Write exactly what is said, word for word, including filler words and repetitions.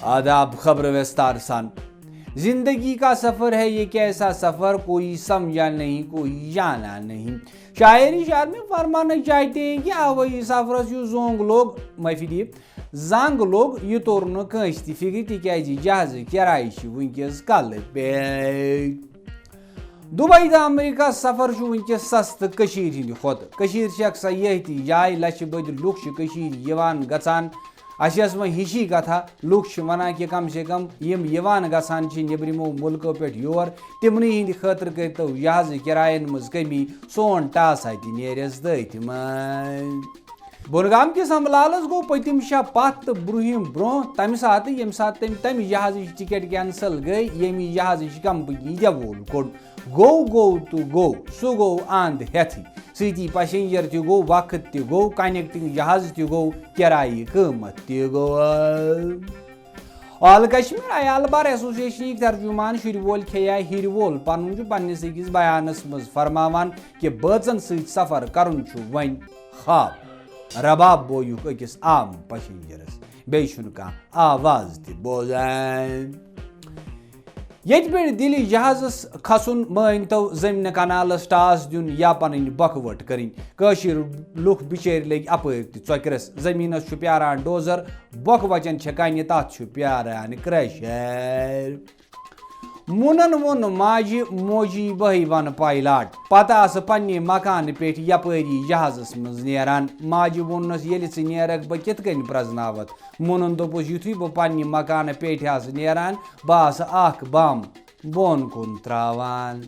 آداب، خبر وستار سان۔ زندگی کا سفر ہے، یہ کیسا سفر، کوئی سمجھا نہیں، کوئی جانا نہیں۔ شاعری شعر میں فرمانا چاہتے ہیں کہ ہوٲیی سفرس یُس زونگ لوٚگ، معٲفی دِیِو، زنگ لوٚگ، یہِ توٚر نہٕ کٲنٛسہِ تہِ فِکرِ، تِکیٛازِ جہازٕ کِراے چھِ وٕنکیٚس کلہٕ پیٚٹھۍ۔ دُبے تہٕ امریکہ سفر چھُ وٕنکیٚس سستہٕ کٔشیٖرِ ہِنٛدِ کھۄتہٕ۔ کٔشیٖر چھِ اکھ سیاحتی جاے، لچھِ بٔدۍ لُکھ چھِ کٔشیٖرِ یِوان گژھان۔ اَسہِ ٲس وۄنۍ ہِشی کتھا، لُکھ چھِ ونان کہِ کم سے کم یِم یِوان گژھان چھِ نیٚبرِمو مُلکو پٮ۪ٹھ یور، تِمنٕے ہِنٛدِ خٲطرٕ کٔرۍتو جہازٕ کِرایَن منٛز کمی، سون ٹاسا تہِ نیرٮ۪س تٔتھۍ منٛز۔ بۄنہٕ گام کِس امبلالس گوٚو پٔتِم شاہ پتھ تہٕ برٛونٛہِم برٛونٛہہ تمہِ ساتہٕ، ییٚمہِ ساتہٕ تٔمۍ تمہِ جہازٕچ ٹکٹ کینسل گٔے، ییٚمہِ جہازٕچ کمپنی دٮ۪وول کوٚڑ۔ گوٚو گوٚو تہٕ گوٚو، سُہ گوٚو اند ہٮ۪تھٕے۔ سۭتی پیسنجر تہِ گوٚو، وقت تہِ گوٚو، کنیکٹنگ جہاز تہِ گوٚو، کرایہِ قۭمتھ تہِ گوٚو۔ آل کشمیر عیال بار ایسوسیشنٕکۍ ترجمان شُرۍ وول کھیٚیا ہِرِ وول پنُن چھُ پننِس أکِس بیانس منٛز فرماوان کہِ بٲژن سۭتۍ سفر کرُن چھُ وۄنۍ خواب۔ رباب بویُک أکِس عام پیسنجرس، بیٚیہِ چھُنہٕ کانٛہہ آواز تہِ بوزان۔ ییٚتہِ پٮ۪ٹھ دِلہِ جہازس کھسُن، مٲنۍ تو زٔمیٖنہٕ کنالس ٹاس دیُن یا پنٕنۍ بۄکہٕ وَٹ کٔرٕنۍ۔ کٲشِر لُکھ بِچٲرۍ لٔگۍ اپٲرۍ تہِ ژۄکرس۔ زٔمیٖنس چھُ پیاران ڈوزر، بۄکہٕ وَچن چھےٚ کنہِ، تتھ چھُ پیاران کرٛیشر۔ مونن ووٚن ماجہِ، موجی بہٕے ونہٕ پایلاٹ۔ پتہٕ آسہٕ پننہِ مکانہٕ پٮ۪ٹھ یپٲری جہازس منٛز نیران۔ ماجہِ ووٚننس، ییٚلہِ ژٕ نیرکھ، بہٕ کِتھ کٔنۍ پرزناوتھ؟ مونن دوٚپُس، یُتھُے بہٕ پننہِ مکانہٕ پیٹھِ آسہٕ نیران، بہٕ آسہٕ اکھ بم بۄن کُن تراوان۔